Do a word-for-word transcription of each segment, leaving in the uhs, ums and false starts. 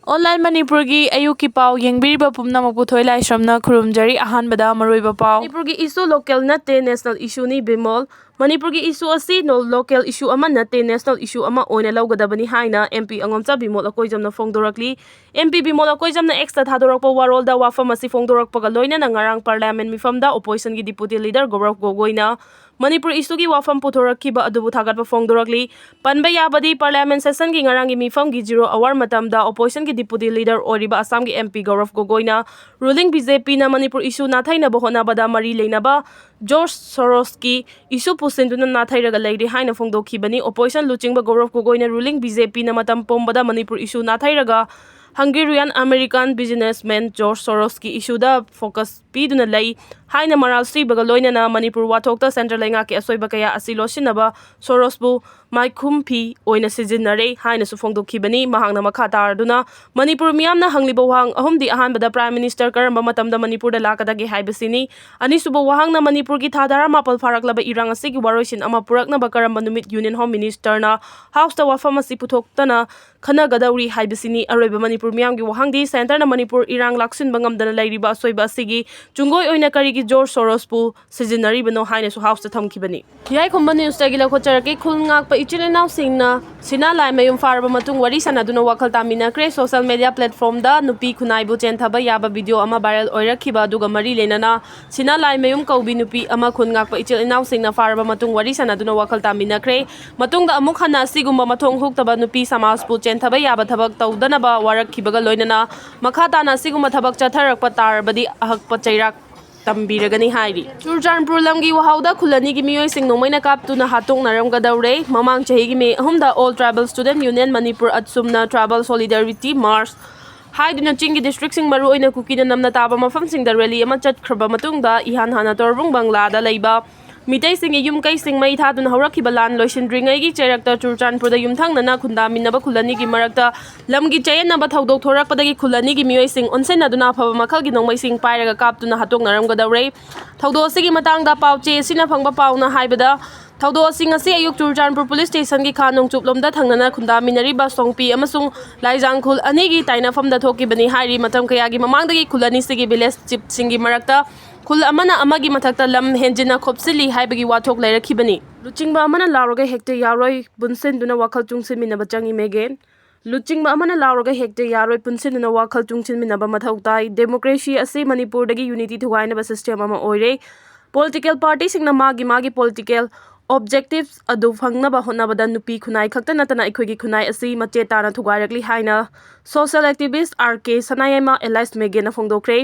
Online ꯃꯅꯤꯄꯨꯔꯒꯤ ꯑꯌꯨꯛꯀꯤ ꯄꯥꯎ ꯌꯦꯡꯕꯤꯔꯤꯕ ꯄꯨꯝꯅꯃꯛꯄꯨ ꯊꯣꯏ ꯂꯥꯏꯁ꯭ꯔꯝꯅ ꯈꯨꯔꯨꯝꯖꯔꯤ꯫ ꯑꯍꯥꯟꯕꯗ ꯃꯔꯨꯑꯣꯏꯕ ꯄꯥꯎ꯫ ꯃꯅꯤꯄꯨꯔꯒꯤ issue local ꯅꯠꯇꯦ, national issueꯅꯤ, ꯕꯤꯃꯣꯜ꯫ ꯃꯅꯤꯄꯨꯔꯒꯤ issue ꯑꯁꯤ ꯅꯣ-, local issue ꯑꯃ ꯅꯠꯇꯦ, national issue ꯑꯃ ꯑꯣꯏꯅ ꯂꯧꯒꯗꯕꯅꯤ ꯍꯥꯏꯅ M P ꯑꯉꯣꯝꯆꯥ Bimol ꯑꯀꯣꯏꯖꯝꯅ ꯐꯣꯡꯗꯣꯔꯛꯂꯤ꯫ M P Bimol ꯑꯀꯣꯏꯖꯝꯅ Xꯇ ꯊꯥꯗꯣꯔꯛꯄ ꯋꯥꯔꯣꯜꯗ ꯋꯥꯐꯝ ꯑꯁꯤ ꯐꯣꯡꯗꯣꯔꯛꯄꯒ ꯂꯣꯏꯅꯅ ꯉꯔꯥꯡ Parliament ꯃꯤꯐꯝꯗ oppositionꯒꯤ deputy leader ꯒꯧꯔꯕ ꯒꯣꯒꯣꯏꯅ ꯃꯅꯤꯄꯨꯔ issueꯒꯤ ꯋꯥꯐꯝ ꯄꯨꯊꯣꯔꯛꯈꯤꯕ ꯑꯗꯨꯕꯨ ꯊꯥꯒꯠꯄ ꯐꯣꯡꯗꯣꯔꯛꯂꯤ꯫ ꯄꯟꯕ ꯌꯥꯕꯗꯤ, Parliament sessionꯒꯤ ꯉꯔꯥꯡꯒꯤ ꯃꯤꯐꯝꯒꯤ zero hour ꯃꯇꯝꯗ oppositionꯒꯤ deputy leader ꯑꯣꯏꯔꯤꯕ ꯑꯁꯥꯝꯒꯤ M P ꯒꯧꯔꯕ ꯒꯣꯒꯣꯏꯅ ruling BJPꯅ Manipur issue ꯅꯥꯊꯩꯅꯕ ꯍꯣꯠꯅꯕꯗ ꯃꯔꯤ ꯂꯩꯅꯕ ꯖꯣꯔꯖ ꯁꯣꯔꯣꯁꯀꯤ issue ꯄꯨꯁꯤꯟꯗꯨꯅ ꯅꯥꯊꯩꯔꯒ ꯂꯩꯔꯤ ꯍꯥꯏꯅ ꯐꯣꯡꯗꯣꯛꯈꯤꯕꯅꯤ꯫ Opposition ꯂꯨꯆꯤꯡꯕ ꯒꯧꯔꯕ ꯒꯣꯒꯣꯏꯅ ruling BJPꯅ ꯃꯇꯝ ꯄꯨꯝꯕꯗ ꯃꯅꯤꯄꯨꯔ issue ꯅꯥꯊꯩꯔꯒ Hungarian American businessman ꯖꯣꯔꯖ ꯁꯣꯔꯣꯁꯀꯤ issueꯗ focus ꯄꯤꯗꯨꯅ ꯂꯩ ꯍꯥꯏꯅ ꯃꯔꯥꯜ ꯁꯤꯕꯒ ꯂꯣꯏꯅꯅ ꯃꯅꯤꯄꯨꯔ ꯋꯥꯊꯣꯛꯇ central ꯂꯩꯉꯥꯛꯀꯤ ꯑꯁꯣꯏꯕ ꯀꯌꯥ ꯑꯁꯤ ꯂꯣꯠꯁꯤꯟꯅꯕ ꯁꯣꯔꯣꯁꯄꯨ ꯃꯥꯏꯈꯨꯝꯐꯤ ꯑꯣꯏꯅ ꯁꯤꯖꯤꯟꯅꯔꯦ ꯍꯥꯏꯅꯁꯨ ꯐꯣꯡꯗꯣꯛꯈꯤꯕꯅꯤ꯫ ꯃꯍꯥꯛꯅ ꯃꯈꯥ ꯇꯥꯔꯗꯨꯅ, ꯃꯅꯤꯄꯨꯔ ꯃꯤꯌꯥꯝꯅ ꯍꯪꯂꯤꯕ ꯋꯥꯍꯪ ꯑꯍꯨꯝꯗꯤ, ꯑꯍꯥꯟꯕꯗ, Prime Minister ꯀꯔꯝꯕ ꯃꯇꯝꯗ ꯃꯅꯤꯄꯨꯔꯗ ꯂꯥꯛꯀꯗꯒꯦ ꯍꯥꯏꯕꯁꯤꯅꯤ꯫ ꯑꯅꯤꯁꯨꯕ ꯋꯥꯍꯪꯅ, ꯃꯅꯤꯄꯨꯔꯒꯤ ꯊꯥ ꯇꯔꯥꯃꯥꯄꯜ ꯐꯥꯔꯛꯂꯕ ꯏꯔꯥꯡ ꯑꯁꯤꯒꯤ ꯋꯥꯔꯣꯏꯁꯤꯟ ꯑꯃ ꯄꯨꯔꯛꯅꯕ ꯀꯔꯝꯕ ꯅꯨꯃꯤꯠ Union Home Ministerꯅ Houseꯇ ꯋꯥꯐꯝ ꯑꯁꯤ ꯄꯨꯊꯣꯛꯇꯅ ꯈꯟꯅꯒꯗꯧꯔꯤ ꯍꯥꯏꯕꯁꯤꯅꯤ꯫ ꯑꯔꯣꯏꯕ ꯃꯅꯤꯄꯨꯔ ꯃꯤꯌꯥꯝꯒꯤ ꯋꯥꯍꯪꯗꯤ, Centreꯅ ꯃꯅꯤꯄꯨꯔ ꯏꯔꯥꯡ ꯂꯥꯛꯁꯤꯟꯕ ꯉꯝꯗꯅ ꯂꯩꯔꯤꯕ ꯑꯁꯣꯏꯕ ꯑꯁꯤꯒꯤ ꯆꯨꯡꯒꯣꯏ ꯑꯣꯏꯅ ꯀꯔꯤꯒꯤ ꯖꯣꯔꯖ ꯁꯣꯔꯣꯁꯄꯨ ꯁꯤꯖꯤꯟꯅꯔꯤꯕꯅꯣ ꯍꯥꯏꯅꯁꯨ Houseꯇ ꯊꯝꯈꯤꯕꯅꯤ꯫ ꯌꯥꯏꯈꯣꯝꯕ Newsꯇꯒꯤ ꯂꯧꯈꯠꯆꯔꯛꯀꯦ꯫ ꯈꯨꯜ ꯉꯥꯛꯄ ꯏꯆꯤꯜ ꯏꯅꯥꯎꯁꯤꯡꯅ ꯁꯤꯅꯥ ꯂꯥꯏꯃꯌꯨꯝ ꯐꯥꯔꯕ ꯃꯇꯨꯡ ꯋꯥꯔꯤ ꯁꯥꯟꯅꯗꯨꯅ ꯋꯥꯈꯜ ꯇꯥꯃꯤꯟꯅꯈ꯭ꯔꯦ꯫ Social media platformꯗ ꯅꯨꯄꯤ ꯈꯨꯟꯅꯥꯏꯕꯨ ꯆꯦꯟꯊꯕ ꯌꯥꯕ video ꯑꯃ viral ꯑꯣꯏꯔꯛꯈꯤꯕ ꯑꯗꯨꯒ ꯃꯔꯤ ꯂꯩꯅꯅ ꯁꯤꯅꯥ ꯂꯥꯏꯃꯌꯨꯝ ꯀꯧꯕꯤ ꯅꯨꯄꯤ ꯑꯃ ꯈꯨꯟ ꯉꯥꯛꯄ ꯏꯆꯤꯜ ꯏꯅꯥꯎꯁꯤꯡꯅ ꯐꯥꯔꯕ ꯃꯇꯨꯡ ꯋꯥꯔꯤ ꯁꯥꯟꯅꯗꯨꯅ ꯋꯥꯈꯜ ꯇꯥꯃꯤꯟꯅꯈ꯭ꯔꯦ꯫ ꯃꯇꯨꯡꯗ ꯑꯃꯨꯛ ꯍꯟꯅ ꯑꯁꯤꯒꯨꯝꯕ ꯃꯊꯣꯡ ꯍꯨꯛꯇꯕ ꯅꯨꯄꯤ ꯁꯃꯥꯖꯄꯨ ꯆꯦꯟꯊꯕ ꯌꯥꯕ ꯊꯕꯛ ꯇꯧꯗꯅꯕ ꯋꯥꯔꯛꯈꯤꯕꯒ ꯂꯣꯏꯅꯅ ꯃꯈꯥ ꯇꯥꯅ ꯑꯁꯤꯒꯨꯝꯕ ꯊꯕꯛ ꯆꯠꯊꯔꯛꯄ ꯇꯥꯔꯕꯗꯤ ꯑꯍꯛꯄ ꯆꯩꯔꯥꯛ ꯇꯝꯕꯤꯔꯒꯅꯤ ꯍꯥꯏꯔꯤ꯫ ꯆꯨꯔꯆꯥꯟꯄꯨꯔ ꯂꯝꯒꯤ ꯋꯥꯍꯧꯗ ꯈꯨꯜ ꯑꯅꯤꯒꯤ ꯃꯤꯑꯣꯏꯁꯤꯡ ꯅꯣꯡꯃꯩꯅ ꯀꯥꯞꯇꯨꯅ ꯍꯥꯠꯇꯣꯛꯅꯔꯝꯒꯗꯧꯔꯦ꯫ ꯃꯃꯥꯡ ꯆꯍꯤꯒꯤ May ꯑꯍꯨꯝꯗ All Tribal Student Union Manipur, ꯑꯠꯁꯨꯝꯅ Tribal Solidarity March ꯍꯥꯏꯗꯨꯅ ꯆꯤꯡꯒꯤ districtꯁꯤꯡ, ꯃꯔꯨꯑꯣꯏꯅ ꯀꯨꯀꯤꯅ ꯅꯝꯅ ꯇꯥꯕ ꯃꯐꯝꯁꯤꯡꯗ rally ꯑꯃ ꯆꯠꯈ꯭ꯔꯕ ꯃꯇꯨꯡꯗ, ꯏꯍꯥꯟ ꯍꯥꯟꯅ ꯇꯣꯔꯕꯨꯡ ꯕꯪꯂꯥꯗ ꯂꯩꯕ ꯃꯤꯇꯩꯁꯤꯡꯒꯤ ꯌꯨꯝ ꯀꯩꯁꯤꯡ ꯃꯩ ꯊꯥꯗꯨꯅ ꯍꯧꯔꯛꯈꯤꯕ ꯂꯥꯟ ꯂꯣꯏꯁꯤꯟꯗ꯭ꯔꯤꯉꯩꯒꯤ ꯆꯩꯔꯛꯇ ꯆꯨꯔꯆꯥꯟꯄꯨꯔꯗ ꯌꯨꯝꯊꯪꯅꯅ ꯈꯨꯟꯗꯥꯃꯤꯟꯅꯕ ꯈꯨꯜ ꯑꯅꯤꯒꯤ ꯃꯔꯛꯇ ꯂꯝꯒꯤ ꯆꯌꯦꯠꯅꯕ ꯊꯧꯗꯣꯛ ꯊꯣꯔꯛꯄꯗꯒꯤ ꯈꯨꯜ ꯑꯅꯤꯒꯤ ꯃꯤꯑꯣꯏꯁꯤꯡ ꯑꯣꯟꯁꯤꯟꯅꯗꯨꯅ ꯑꯐꯕ ꯃꯈꯜꯒꯤ ꯅꯣꯡꯃꯩꯁꯤꯡ ꯄꯥꯏꯔꯒ ꯀꯥꯞꯇꯨꯅ ꯍꯥꯠꯇꯣꯛꯅꯔꯝꯒꯗꯧꯔꯦ꯫ ꯊꯧꯗꯣꯛ ꯑꯁꯤꯒꯤ ꯃꯇꯥꯡꯗ ꯄꯥꯎ ꯆꯦ ꯑꯁꯤꯅ ꯐꯪꯕ ꯄꯥꯎꯅ ꯍꯥꯏꯕꯗ, ꯊꯧꯗꯣꯛ ꯑꯁꯤ ꯉꯁꯤ ꯑꯌꯨꯛ ꯆꯨꯔꯆꯥꯟꯄꯨꯔ ꯄꯨꯂꯤꯁ ꯁ꯭ꯇꯦꯁꯟꯒꯤ ꯈꯥ ꯅꯣꯡꯆꯨꯞꯂꯣꯝꯗ ꯊꯪꯅꯅ ꯈꯨꯟꯗꯥꯃꯤꯟꯅꯔꯤꯕ ꯁꯣꯡꯄꯤ ꯑꯃꯁꯨꯡ ꯂꯥꯏꯖꯥꯡꯈꯨꯜ ꯑꯅꯤꯒꯤ ꯇꯥꯏꯅꯐꯝꯗ ꯊꯣꯛꯈꯤꯕꯅꯤ ꯍꯥꯏꯔꯤ꯫ ꯃꯇꯝ ꯀꯌꯥꯒꯤ ꯃꯃꯥꯡꯗꯒꯤ ꯈꯨꯜ ꯑꯅꯤꯁꯤꯒꯤ ꯚꯤꯂꯦꯖ ꯆꯤꯞꯁꯤꯡꯒꯤ ꯃꯔꯛꯇ ꯈꯨꯜ ꯑꯃꯅ ꯑꯃꯒꯤ ꯃꯊꯛꯇ ꯂꯝ ꯍꯦꯟꯖꯤꯟꯅ ꯈꯣꯞꯆꯤꯜꯂꯤ ꯍꯥꯏꯕꯒꯤ ꯋꯥꯊꯣꯛ ꯂꯩꯔꯛꯈꯤꯕꯅꯤ꯫ ꯂꯨꯆꯤꯡꯕ ꯑꯃꯅ ꯂꯥꯎꯔꯒ ꯍꯦꯛꯇ ꯌꯥꯔꯣꯏ, ꯄꯨꯟꯁꯤꯟꯗꯨꯅ ꯋꯥꯈꯜ ꯆꯨꯡꯁꯤꯟꯃꯤꯟꯅꯕ ꯆꯪꯏ ꯃꯦꯒꯦꯟ꯫ ꯂꯨꯆꯤꯡꯕ ꯑꯃꯅ ꯂꯥꯎꯔꯒ ꯍꯦꯛꯇ ꯌꯥꯔꯣꯏ, ꯄꯨꯟꯁꯤꯟꯗꯨꯅ ꯋꯥꯈꯜ ꯆꯨꯡꯁꯤꯟꯃꯤꯟꯅꯕ ꯃꯊꯧ ꯇꯥꯏ꯫ ꯗꯦꯃꯣꯀ꯭ꯔꯦꯁꯤ ꯑꯁꯤ ꯃꯅꯤꯄꯨꯔꯗꯒꯤ ꯌꯨꯅꯤꯇꯤ ꯊꯨꯒꯥꯏꯅꯕ ꯁꯤꯁꯇꯦꯝ ꯑꯃ ꯑꯣꯏꯔꯦ꯫ ꯄꯣꯂꯤꯇꯤꯀꯦꯜ ꯄꯥꯔꯇꯤꯁꯤꯡꯅ ꯃꯥꯒꯤ ꯃꯥꯒꯤ ꯄꯣꯂꯤꯇꯤꯀꯦꯜ ꯑꯣꯕꯖꯦꯛꯇꯤꯚ ꯑꯗꯨ ꯐꯪꯅꯕ ꯍꯣꯠꯅꯕꯗ ꯅꯨꯄꯤ ꯈꯨꯟꯅꯥꯏ ꯈꯛꯇ ꯅꯠꯇꯅ ꯑꯩꯈꯣꯏꯒꯤ ꯈꯨꯟꯅꯥꯏ ꯑꯁꯤ ꯃꯆꯦꯠ ꯇꯥꯅ ꯊꯨꯒꯥꯏꯔꯛꯂꯤ ꯍꯥꯏꯅ ꯁꯣꯁꯤꯌꯦꯜ ꯑꯦꯛꯇꯤꯚꯤꯁ ꯑꯥꯔ ꯀꯦ ꯁꯅꯥꯌꯥꯏꯃ ꯑꯦꯂꯥꯏꯁ ꯃꯦꯒꯦꯅ ꯐꯣꯡꯗꯣꯛꯈ꯭ꯔꯦ꯫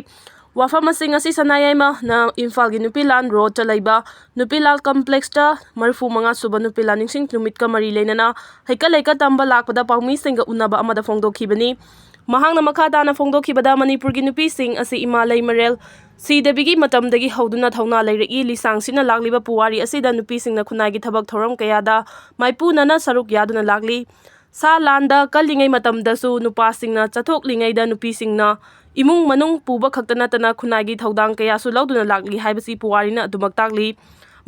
ꯋꯥꯐꯝ ꯑꯁꯤ ꯉꯁꯤ ꯁꯅꯥꯌꯥꯏꯃꯅ ꯏꯝꯐꯥꯜꯒꯤ ꯅꯨꯄꯤ ꯂꯥꯟ ꯔꯣꯗꯇ ꯂꯩꯕ ꯅꯨꯄꯤ ꯂꯥꯟ ꯀꯝꯄ꯭ꯂꯦꯛꯁꯇ ꯃꯔꯤꯐꯨ ꯃꯉꯥ ꯁꯨꯕ ꯅꯨꯄꯤ ꯂꯥꯟ ꯅꯤꯡꯁꯤꯡ ꯅꯨꯃꯤꯠꯀ ꯃꯔꯤ ꯂꯩꯅꯅ ꯍꯩꯀꯠ ꯂꯩꯀꯠ ꯇꯝꯕ ꯂꯥꯛꯄꯗ ꯄꯥꯎꯃꯤꯁꯤꯡꯒ ꯎꯅꯕ ꯑꯃꯗ ꯐꯣꯡꯗꯣꯛꯈꯤꯕꯅꯤ꯫ ꯃꯍꯥꯛꯅ ꯃꯈꯥ ꯇꯥꯅ ꯐꯣꯡꯗꯣꯛꯈꯤꯕꯗ ꯃꯅꯤꯄꯨꯔꯒꯤ ꯅꯨꯄꯤꯁꯤꯡ ꯑꯁꯤ ꯏꯃꯥ ꯂꯩꯃꯔꯦꯜ ꯁꯤꯗꯕꯤꯒꯤ ꯃꯇꯝꯗꯒꯤ ꯍꯧꯗꯨꯅ ꯊꯧꯅꯥ ꯂꯩꯔꯛꯏ꯫ ꯂꯤꯁꯥꯡ ꯁꯤꯠꯅ ꯂꯥꯛꯂꯤꯕ ꯄꯨꯋꯥꯔꯤ ꯑꯁꯤꯗ ꯅꯨꯄꯤꯁꯤꯡꯅ ꯈꯨꯟꯅꯥꯏꯒꯤ ꯊꯕꯛ ꯊꯧꯔꯝ ꯀꯌꯥꯗ ꯃꯥꯏꯄꯨꯅꯅ ꯁꯔꯨꯛ ꯌꯥꯗꯨꯅ ꯂꯥꯛꯂꯤ꯫ ꯁꯥ ꯂꯥꯟꯗ ꯀꯜꯂꯤꯉꯩ ꯃꯇꯝꯗꯁꯨ ꯅꯨꯄꯥꯁꯤꯡꯅ ꯆꯠꯊꯣꯛꯂꯤꯉꯩꯗ ꯅꯨꯄꯤꯁꯤꯡꯅ ꯏꯃꯨꯡ ꯃꯅꯨꯡ ꯄꯨꯕ ꯈꯛꯇ ꯅꯠꯇꯅ ꯈꯨꯟꯅꯥꯏꯒꯤ ꯊꯧꯗꯥꯡ ꯀꯌꯥꯁꯨ ꯂꯧꯗꯨꯅ ꯂꯥꯛꯂꯤ ꯍꯥꯏꯕꯁꯤ ꯄꯨꯋꯥꯔꯤꯅ ꯑꯗꯨꯃꯛ ꯇꯥꯛꯂꯤ꯫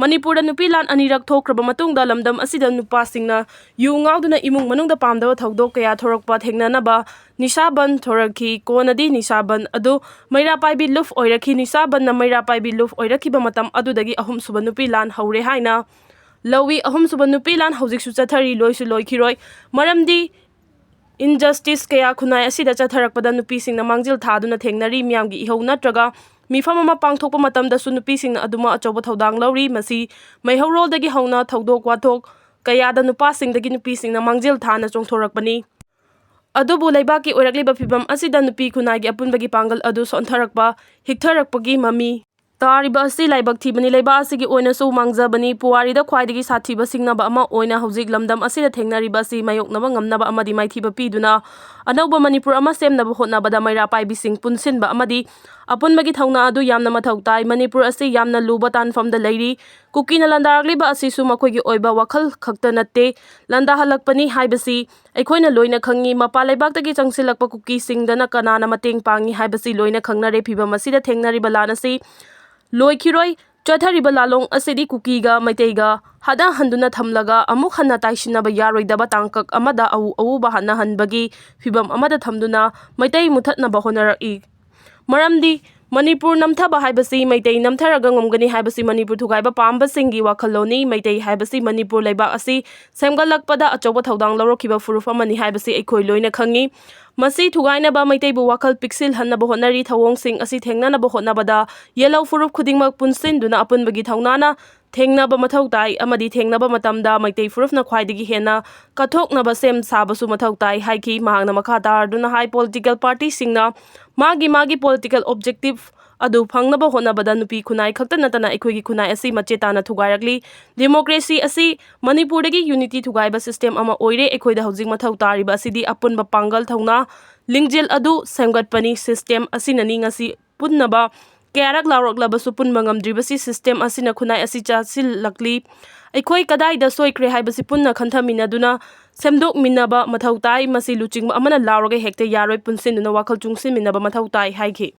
ꯃꯅꯤꯄꯨꯔꯗ ꯅꯨꯄꯤ ꯂꯥꯟ ꯑꯅꯤꯔꯛ ꯊꯣꯛꯈ꯭ꯔꯕ ꯃꯇꯨꯡꯗ ꯂꯝꯗꯝ ꯑꯁꯤꯗ ꯅꯨꯄꯥꯁꯤꯡꯅ ꯌꯨ ꯉꯥꯎꯗꯨꯅ ꯏꯃꯨꯡ ꯃꯅꯨꯡꯗ ꯄꯥꯝꯗꯕ ꯊꯧꯗꯣꯛ ꯀꯌꯥ ꯊꯣꯔꯛꯄ ꯊꯦꯡꯅꯅꯕ ꯅꯤꯁꯥ ꯕꯟ ꯊꯣꯔꯛꯈꯤ꯫ ꯀꯣꯟꯅꯗꯤ ꯅꯤꯁꯥ ꯕꯟ ꯑꯗꯨ ꯃꯩꯔꯥ ꯄꯥꯏꯕꯤ ꯂꯨꯞ ꯑꯣꯏꯔꯛꯈꯤ꯫ ꯅꯤꯁꯥ ꯕꯟꯅ ꯃꯩꯔꯥ ꯄꯥꯏꯕꯤ ꯂꯨꯞ ꯑꯣꯏꯔꯛꯈꯤꯕ ꯃꯇꯝ ꯑꯗꯨꯗꯒꯤ ꯑꯍꯨꯝꯁꯨꯕ ꯅꯨꯄꯤ ꯂꯥꯟ ꯍꯧꯔꯦ ꯍꯥꯏꯅ ꯂꯧꯏ꯫ ꯑꯍꯨꯝꯁꯨꯕ ꯅꯨꯄꯤ ꯂꯥꯟ ꯍꯧꯖꯤꯛꯁꯨ ꯆꯠꯊꯔꯤ, ꯂꯣꯏꯁꯨ ꯂꯣꯏꯈꯤꯔꯣꯏ꯫ ꯃꯔꯝꯗꯤ ꯏꯟꯖꯁꯇꯤꯁ ꯀꯌꯥ ꯈꯨꯟꯅꯥꯏ ꯑꯁꯤꯗ ꯆꯠꯊꯔꯛꯄꯗ ꯅꯨꯄꯤꯁꯤꯡꯅ ꯃꯥꯡꯖꯤꯜ ꯊꯥꯗꯨꯅ ꯊꯦꯡꯅꯔꯤ꯫ ꯃꯤꯌꯥꯝꯒꯤ ꯏꯍꯧ ꯅꯠꯇ꯭ꯔꯒ ꯃꯤꯐꯝ ꯑꯃ ꯄꯥꯡꯊꯣꯛꯄ ꯃꯇꯝꯗꯁꯨ ꯅꯨꯄꯤꯁꯤꯡꯅ ꯑꯗꯨꯃꯛ ꯑꯆꯧꯕ ꯊꯧꯗꯥꯡ ꯂꯧꯔꯤ꯫ ꯃꯁꯤ ꯃꯩꯍꯧꯔꯣꯜꯗꯒꯤ ꯍꯧꯅ ꯊꯧꯗꯣꯛ ꯋꯥꯊꯣꯛ ꯀꯌꯥꯗ ꯅꯨꯄꯥꯁꯤꯡꯗꯒꯤ ꯅꯨꯄꯤꯁꯤꯡꯅ ꯃꯥꯡꯖꯤꯜ ꯊꯥꯅ ꯆꯣꯡꯊꯣꯔꯛꯄꯅꯤ꯫ ꯑꯗꯨꯕꯨ ꯂꯩꯕꯥꯛꯀꯤ ꯑꯣꯏꯔꯛꯂꯤꯕ ꯐꯤꯕꯝ ꯑꯁꯤꯗ ꯅꯨꯄꯤ ꯈꯨꯟꯅꯥꯏꯒꯤ ꯑꯄꯨꯟꯕꯒꯤ ꯄꯥꯡꯒꯜ ꯑꯗꯨ ꯁꯣꯟꯊꯔꯛꯄ, ꯍꯤꯛꯊꯔꯛꯄꯒꯤ ꯃꯃꯤ ꯇꯥꯔꯤꯕ ꯑꯁꯤ ꯂꯥꯏꯕꯛ ꯊꯤꯕꯅꯤ꯫ ꯂꯩꯕꯥꯛ ꯑꯁꯤꯒꯤ ꯑꯣꯏꯅꯁꯨ ꯃꯥꯡꯖꯕꯅꯤ꯫ ꯄꯨꯋꯥꯔꯤꯗ ꯈ꯭ꯋꯥꯏꯗꯒꯤ ꯁꯥꯊꯤꯕ ꯁꯤꯡꯅꯕ ꯑꯃ ꯑꯣꯏꯅ ꯍꯧꯖꯤꯛ ꯂꯝꯗꯝ ꯑꯁꯤꯗ ꯊꯦꯡꯅꯔꯤꯕ ꯑꯁꯤ ꯃꯥꯌꯣꯛꯅꯕ ꯉꯝꯅꯕ ꯑꯃꯗꯤ ꯃꯥꯏꯊꯤꯕ ꯄꯤꯗꯨꯅ ꯑꯅꯧꯕ ꯃꯅꯤꯄꯨꯔ ꯑꯃ ꯁꯦꯝꯅꯕ ꯍꯣꯠꯅꯕꯗ ꯃꯩꯔꯥ ꯄꯥꯏꯕꯤꯁꯤꯡ ꯄꯨꯟꯁꯤꯟꯕ ꯑꯃꯗꯤ ꯑꯄꯨꯟꯕꯒꯤ ꯊꯧꯅꯥ ꯑꯗꯨ ꯌꯥꯝꯅ ꯃꯊꯧ ꯇꯥꯏ꯫ ꯃꯅꯤꯄꯨꯔ ꯑꯁꯤ ꯌꯥꯝꯅ ꯂꯨꯕ ꯇꯥꯟꯐꯝꯗ ꯂꯩꯔꯤ꯫ ꯀꯨꯀꯤꯅ ꯂꯥꯟꯗꯥꯔꯛꯂꯤꯕ ꯑꯁꯤꯁꯨ ꯃꯈꯣꯏꯒꯤ ꯑꯣꯏꯕ ꯋꯥꯈꯜ ꯈꯛꯇ ꯅꯠꯇꯦ꯫ ꯂꯥꯟꯗꯥꯍꯜꯂꯛꯄꯅꯤ ꯍꯥꯏꯕꯁꯤ ꯑꯩꯈꯣꯏꯅ ꯂꯣꯏꯅ ꯈꯪꯉꯤ꯫ ꯃꯄꯥꯟ ꯂꯩꯕꯥꯛꯇꯒꯤ ꯆꯪꯁꯤꯜꯂꯛꯄ ꯀꯨꯀꯤꯁꯤꯡꯗꯅ ꯀꯅꯥꯅ ꯃꯇꯦꯡ ꯄꯥꯡꯉꯤ ꯍꯥꯏꯕꯁꯤ ꯂꯣꯏꯅ ꯈꯪꯅꯔꯦ꯫ ꯐꯤꯕꯝ ꯑꯁꯤꯗ ꯊꯦꯡꯅꯔꯤꯕ ꯂꯥꯟ ꯑꯁꯤ ꯂꯣꯏꯈꯤꯔꯣꯏ꯫ ꯆꯠꯊꯔꯤꯕ ꯂꯥꯂꯣꯡ ꯑꯁꯤꯗꯤ ꯀꯨꯀꯤꯒ ꯃꯩꯇꯩꯒ ꯍꯥꯠꯅꯍꯟꯗꯨꯅ ꯊꯝꯂꯒ ꯑꯃꯨꯛ ꯍꯟꯅ ꯇꯥꯏꯁꯤꯟꯅꯕ ꯌꯥꯔꯣꯏꯗꯕ ꯇꯥꯡꯀꯛ ꯑꯃꯗ ꯑꯎ ꯑꯎꯕ ꯍꯥꯠꯅꯍꯟꯕꯒꯤ ꯐꯤꯕꯝ ꯑꯃꯗ ꯊꯝꯗꯨꯅ ꯃꯩꯇꯩ ꯃꯨꯊꯠꯅꯕ ꯍꯣꯠꯅꯔꯛꯏ꯫ ꯃꯔꯝꯗꯤ ꯃꯅꯤꯄꯨꯔ ꯅꯝꯊꯕ ꯍꯥꯏꯕꯁꯤ ꯃꯩꯇꯩ ꯅꯝꯊꯔꯒ ꯉꯝꯒꯅꯤ ꯍꯥꯏꯕꯁꯤ ꯃꯅꯤꯄꯨꯔ ꯊꯨꯒꯥꯏꯕ ꯄꯥꯝꯕꯁꯤꯡꯒꯤ ꯋꯥꯈꯜꯂꯣꯟꯅꯤ꯫ ꯃꯩꯇꯩ ꯍꯥꯏꯕꯁꯤ ꯃꯅꯤꯄꯨꯔ ꯂꯩꯕꯥꯛ ꯑꯁꯤ ꯁꯦꯝꯒꯠꯂꯛꯄꯗ ꯑꯆꯧꯕ ꯊꯧꯗꯥꯡ ꯂꯧꯔꯛꯈꯤꯕ ꯐꯨꯔꯨꯞ ꯑꯃꯅꯤ ꯍꯥꯏꯕꯁꯤ ꯑꯩꯈꯣꯏ ꯂꯣꯏꯅ ꯈꯪꯏ꯫ ꯃꯁꯤ ꯊꯨꯒꯥꯏꯅꯕ ꯃꯩꯇꯩꯕꯨ ꯋꯥꯈꯜ ꯄꯤꯛꯁꯤꯜꯍꯟꯅꯕ ꯍꯣꯠꯅꯔꯤ꯫ ꯊꯧꯑꯣꯡꯁꯤꯡ ꯑꯁꯤ ꯊꯦꯡꯅꯅꯕ ꯍꯣꯠꯅꯕꯗ ꯌꯦꯜꯍꯧ ꯐꯨꯔꯨꯞ ꯈꯨꯗꯤꯡꯃꯛ ꯄꯨꯟꯁꯤꯟꯗꯨꯅ ꯑꯄꯨꯟꯕꯒꯤ ꯊꯧꯅꯥꯅ ꯊꯦꯡꯅꯕ ꯃꯊꯧ ꯇꯥꯏ ꯑꯃꯗꯤ ꯊꯦꯡꯅꯕ ꯃꯇꯝꯗ ꯃꯩꯇꯩ ꯐꯨꯔꯨꯞꯅ ꯈ꯭ꯋꯥꯏꯗꯒꯤ ꯍꯦꯟꯅ ꯀꯠꯊꯣꯛꯅꯕ ꯁꯦꯝ ꯁꯥꯕꯁꯨ ꯃꯊꯧ ꯇꯥꯏ ꯍꯥꯏꯈꯤ꯫ ꯃꯍꯥꯛꯅ ꯃꯈꯥ ꯇꯥꯔꯗꯨꯅ ꯍꯥꯏ, ꯄꯣꯂꯤꯇꯤꯀꯦꯜ ꯄꯥꯔꯇꯤꯁꯤꯡꯅ ꯃꯥꯒꯤ ꯃꯥꯒꯤ ꯄꯣꯂꯤꯇꯤꯀꯦꯜ ꯑꯣꯕꯖꯦꯛꯇꯤꯚ ꯑꯗꯨ ꯐꯪꯅꯕ ꯍꯣꯠꯅꯕꯗ ꯅꯨꯄꯤ ꯈꯨꯟꯅꯥꯏ ꯈꯛꯇ ꯅꯠꯇꯅ ꯑꯩꯈꯣꯏꯒꯤ ꯈꯨꯟꯅꯥꯏ ꯑꯁꯤ ꯃꯆꯦ ꯇꯥꯅ ꯊꯨꯒꯥꯏꯔꯛꯂꯤ꯫ ꯗꯦꯃꯣꯀ꯭ꯔꯦꯁꯤ ꯑꯁꯤ ꯃꯅꯤꯄꯨꯔꯗꯒꯤ ꯌꯨꯅꯤꯇꯤ ꯊꯨꯒꯥꯏꯕ ꯁꯤꯁꯇꯦꯝ ꯑꯃ ꯑꯣꯏꯔꯦ꯫ ꯑꯩꯈꯣꯏꯗ ꯍꯧꯖꯤꯛ ꯃꯊꯧ ꯇꯥꯔꯤꯕ ꯑꯁꯤꯗꯤ ꯑꯄꯨꯟꯕ ꯄꯥꯡꯒꯜ, ꯊꯧꯅꯥ, ꯂꯤꯡꯖꯦꯜ ꯑꯗꯨ ꯁꯦꯝꯒꯠꯄꯅꯤ꯫ ꯁꯤꯁꯇꯦꯝ ꯑꯁꯤꯅꯅꯤ ꯉꯁꯤ ꯄꯨꯟꯅꯕ ꯀꯌꯥꯔꯛ ꯂꯥꯎꯔꯛꯂꯕꯁꯨ ꯄꯨꯟꯕ ꯉꯝꯗ꯭ꯔꯤꯕꯁꯤ꯫ ꯁꯤꯁꯇꯦꯝ ꯑꯁꯤꯅ ꯈꯨꯟꯅꯥꯏ ꯑꯁꯤ ꯆꯥꯁꯤꯜꯂꯛꯂꯤ꯫ ꯑꯩꯈꯣꯏ ꯀꯗꯥꯏꯗ ꯁꯣꯏꯈ꯭ꯔꯦ ꯍꯥꯏꯕꯁꯤ ꯄꯨꯟꯅ ꯈꯟꯊꯃꯤꯟꯅꯗꯨꯅ ꯁꯦꯝꯗꯣꯛꯃꯤꯟꯅꯕ ꯃꯊꯧ ꯇꯥꯏ꯫ ꯃꯁꯤ ꯂꯨꯆꯤꯡꯕ ꯑꯃꯅ ꯂꯥꯎꯔꯒ ꯍꯦꯛꯇ ꯌꯥꯔꯣꯏ꯫ ꯄꯨꯟꯁꯤꯟꯗꯨꯅ ꯋꯥꯈꯜ ꯆꯨꯡꯁꯤꯟꯃꯤꯟꯅꯕ ꯃꯊꯧ ꯇꯥꯏ ꯍꯥꯏꯈꯤ꯫